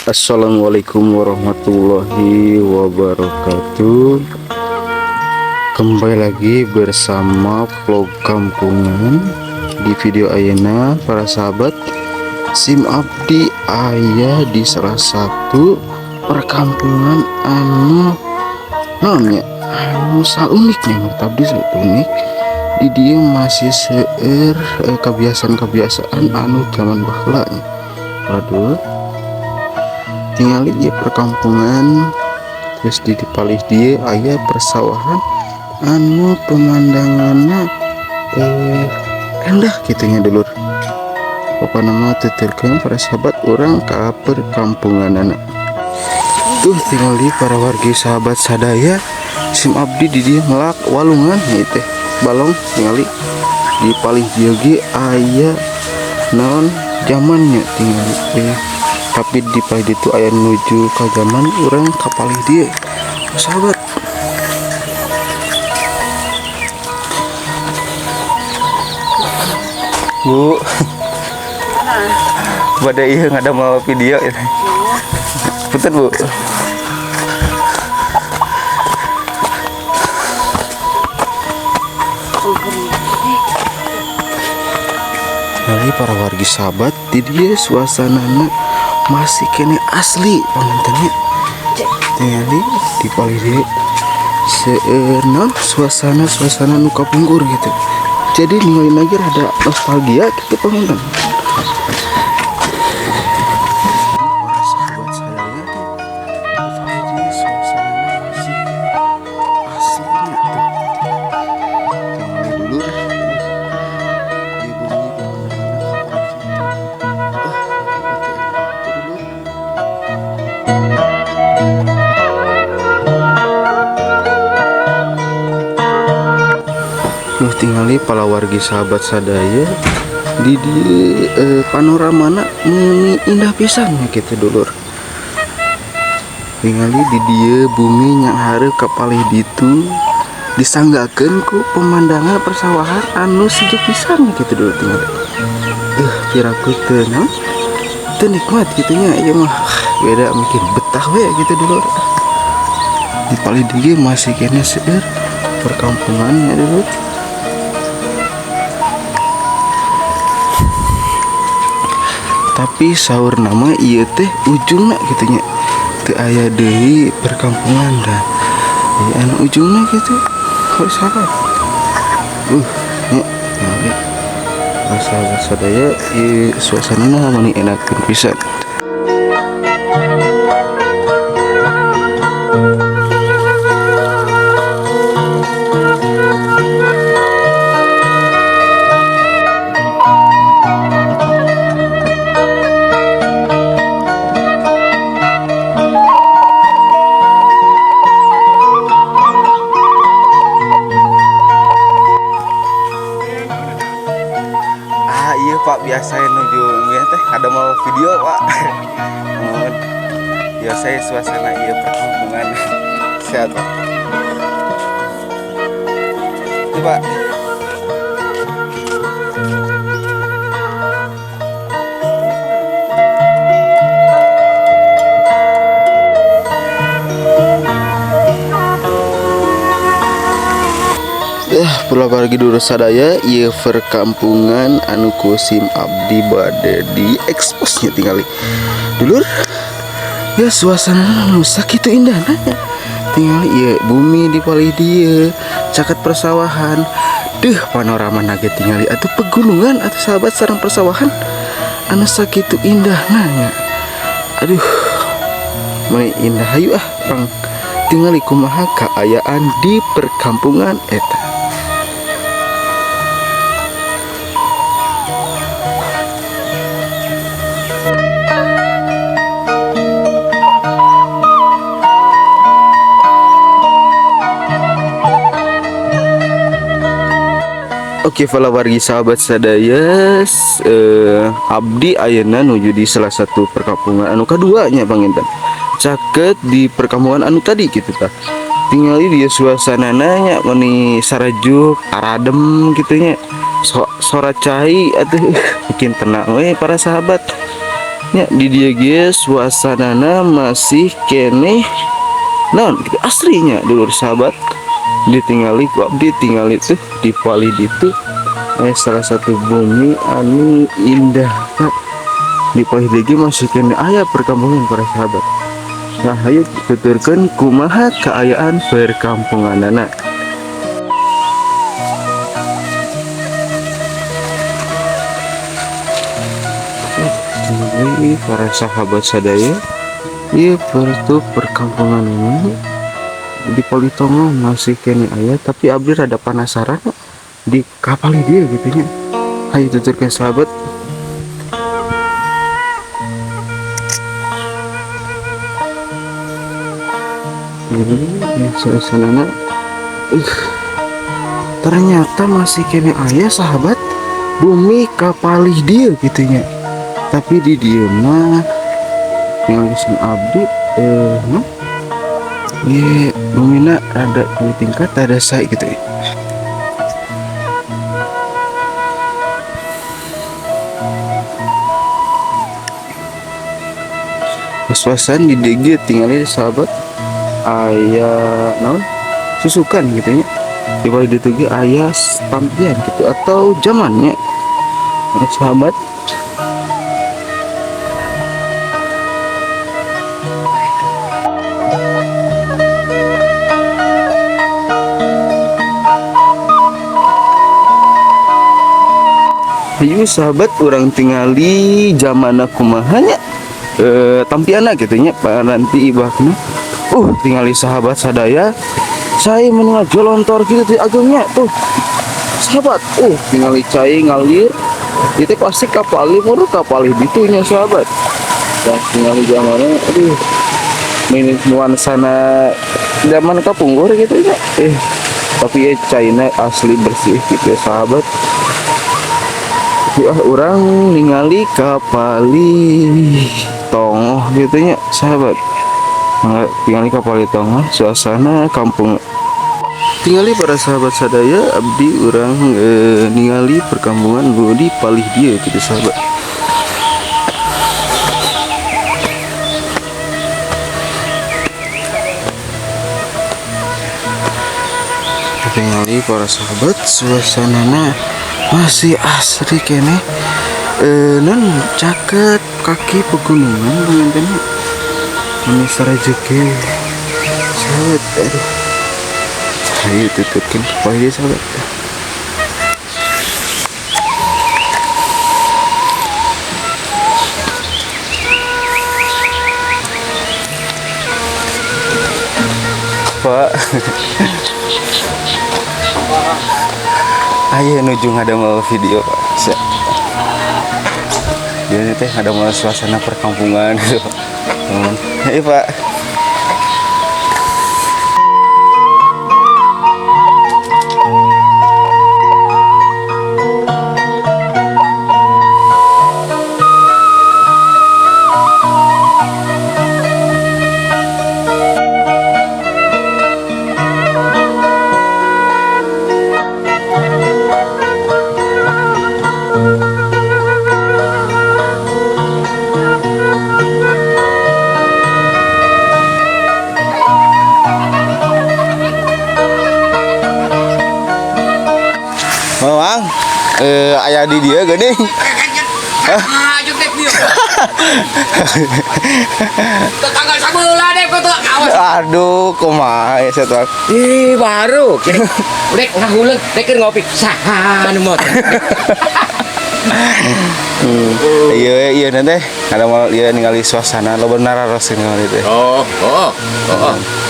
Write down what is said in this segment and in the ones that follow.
Assalamualaikum warahmatullahi wabarakatuh. Kembali lagi bersama vlog kampungan. Di video ayeuna, para sahabat, sim abdi aya di salah satu perkampungan anu naon nya, anu uniknya, menurut abdi sangat unik. Di dieu masih seueur kebiasaan-kebiasaan anu zaman baheula nya. Waduh, tinggal di perkampungan, terus di palih dieu aya persawahan anu pemandangannya endah gitu nya, dulur. Pokoknya mah tuturkeun, para sahabat, urang ka perkampungan anak tuh. Tinggal di para wargi sahabat sadaya, sim abdi di dieu melak walungan nya teh balong. Tinggali di palih dieu ge aya naon zamannya, tinggal tapi di palih ditu aya nuju ka zaman urang ka palih dieu, sahabat. Bu, bade ieu ngadamel video ya. Punten, Bu. Lagi para wargi sahabat, di dieu suasanana masih keneh asli, panginten nya. Tinggali di palih dieu seueur naon suasana-suasana nu kapungkur gitu. Jadi ningali lagi rada nostalgia gitu, panginten. Para sahabat sadaya, di palih dieu suasanana masih aslinya tuh. Tinggali, dulur. Di bumi pemandangan kapal. Ah, itu enak tuh, dulur. Nuh, tingali para wargi sahabat sadaya, di panoramana meuni indah pisan ya gitu, dulur. Tingali di dieu bumi nyanghareup ka palih ditu, disanggakeun ku pemandangan persawahan anu sejuk pisan gitu, dulur. Tingali, piraku teu naon, teu nikmat gitu nya. Ieu mah beda, mungkin betah we gitu, dulur. Di palih dieu masih keneh seueur perkampungan ya, dulur. Tapi saur nama ieu teh ujungna gitu nya, teu aya deui perkampungan dah. Ieu anu ujungna gitu, harus sahabat. Nya nya sahabat sadaya, ieu suasanana mani enak pisan. Ah iya, Pak, biasa nuju ya teh ada mau video, Pak. Mohon biasa suasana iya perkampungan. Sehat, Pak? Itu, Pak. Ya, pula wargi dulur sadaya, ieu perkampungan anu ku sim abdi bade di eksposnya. Tinggali, dulur ya, suasana nu sakitu indahna. Tinggali ieu bumi di palih dieu caket persawahan deuh, panorama ge tingali atuh, pegunungan atau sahabat sareng persawahan anu sakitu indahna nya. Aduh, mani indah. Hayu ah, pang tingali kumaha kaayaan di perkampungan eta. Oke, para wargi sahabat sadaya, abdi ayeuna nuju di salah satu perkampungan anu kaduanya, panginten. Caket di perkampungan anu tadi gitu tah. Tingali dia suasanana nya, meni sarajuk, aradem gitu nya. Sora cai atuh bikin tenang we, para sahabat. Nya, di dieu ge suasanana masih keneh naon gitu, aslinya, dulur sahabat. Ditinggali ku abdi, tingali tuh di palih ditu salah satu bumi anu indah. Kak, di palih dieu ge masih keneh aya perkampungan, para sahabat. Nah, ayo tuturkeun kumaha kaayaan perkampunganana. Ini para sahabat sadaya, iya, tuh perkampungan ini di Politongo masih keneh aya, tapi abdi rada penasaran di kapal dia gitu nya. Ayo tuturkan, sahabat. Ini suasananya, ternyata masih keneh aya, sahabat, bumi kapalih dia gitu nya. Tapi di dieu mah yang abdi no? Iya, bumina rada dua tingkat, ada saya gitu ya. Suasana di DG tinggalnya, sahabat, aya naon, susukan gitu ya. Di bawah itu ge aya tampian gitu atau zamannya, sahabat. Ayo sahabat, urang tingali zamana kumaha nya, tampiana gitu nya, nanti ibakna. Tingali, sahabat sadaya, saya menengah jolontor gitu tuh agengnya tuh, sahabat. Tingali cai ngalir itu pasti kapali muru kapali ditunya, sahabat. Dan tingali zamannya, aduh, ini nuansana zaman kapungkur gitu ya. Tapi ya caina asli bersih gitu ya, sahabat. Ya, urang ningali kapali tongoh gitu nya, sahabat. Tingali kapali tongoh, suasana kampung. Tingali para sahabat sadaya, abdi urang ningali perkampungan di palih dia gitu, sahabat. Tingali para sahabat, suasanana masih asri keneh, non caket kaki pegunungan pengantinnya ini rezeki, sahabat. Aduh, ayo tutupkan kepala, sahabat. Pak, ayo nuju ngadamel video, Pak. Dia teh ngadamel suasana perkampungan gitu. Ayo, Pak. Mamang, aya di dieu geuning. Maju dek dia. Tetangga sebelah deh kau tuh awas. Aduh, kumaha ya saya tuh. Ih, baru. Dek ngahuleung, dek keur ngopi. Saha nu motor? Iya nanti ada mau iya ningali suasana lo benar harus ningali teh. Oh.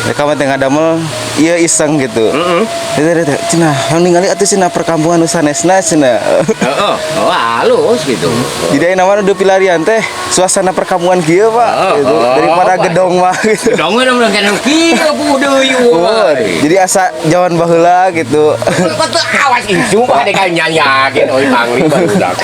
Mereka mah teh ngadamel iya iseng gitu. Heeh. Itu cenah yang ningali atuh cenah perkampungan nu sanesna cenah. Heeh. Oh, halus gitu. Jadi aya nama nu pilarian teh suasana perkampungan kieu, Pak, gitu. Daripada gedong mah gitu. Gedong mah udah kena kieu deui Oh, euy. jadi asa jaman baheula gitu. Kok tuh awas incu mah dek nyanyakeun oi pangling barudak.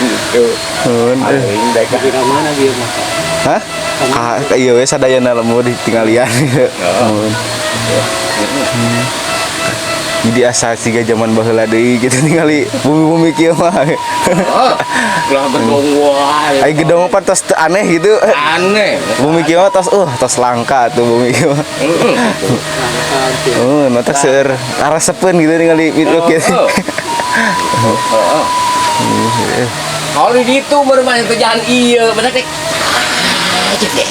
Gitu. Paling dek Mana dia mah? Hah? Ah, iya we sadayana lembur ditinggalian. Nuhun. Jadi asa siga zaman baheula deui gitu ningali bumi-bumi kieu mah. Oh, ulah gedong wae. Ai gedong mah tos teu aneh gitu. Aneh. Bumi kieu mah tos tos langka tuh bumi kieu mah. Heeh. Oh, matak seueur aresepeun gitu ningali video kieu. Heeh. Kalau di ditu baru mah teh jalan ieu, bener teh. Cek deh.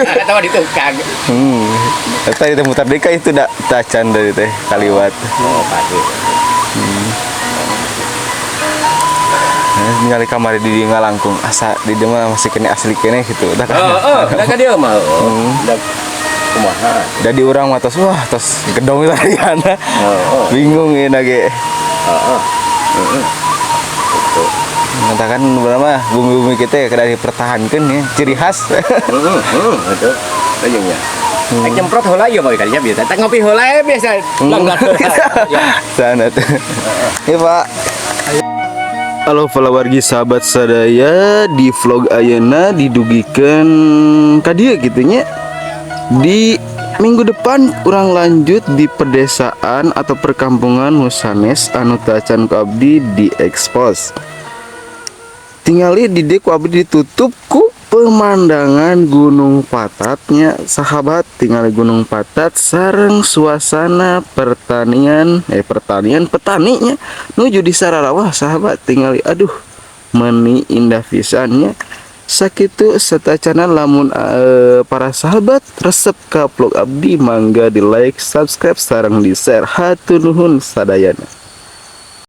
Kata mah di tukang. Eta itu mutar deui ka itu da tacan dari teh kaliwat. Oh, pasti. Nah, ningali kamari di dieu ngalangkung asa di dieu mah masih kene asli kene gitu. Dah kan. Heeh, da ka dieu mah. Da kumaha? Da di urang mah tos wah tos gedong tadiana. Heeh. Bingung ieu na ge. Heeh. Heeh. Gitu. Mengatakan berapa bumi-bumi kita ya dipertahankan ya ciri khas. Heeh, heeh, gitu. Ayo nya. Rek nyemprot heula ieu mah kadinya biasa. Tak ngopi heula we biasa. Langgar. Ya. Sana tuh. Ya, Pak. Halo wargi sahabat sadaya, di vlog ayeuna didugikeun ka dieu gitu nya. Di minggu depan urang lanjut di pedesaan atau perkampungan nu sanes anu tacan ku abdi di ekspos. Tingali di dieu ku abdi ditutup ku pemandangan Gunung Patatnya, sahabat. Tingali Gunung Patat sareng suasana pertanian, pertanian petaninya nuju di Sararawah, sahabat. Tingali, aduh, meni indah pisannya. Sakitu satacana. Lamun para sahabat resep ka vlog abdi, mangga di like, subscribe, sareng di share. Hatur nuhun sadayana.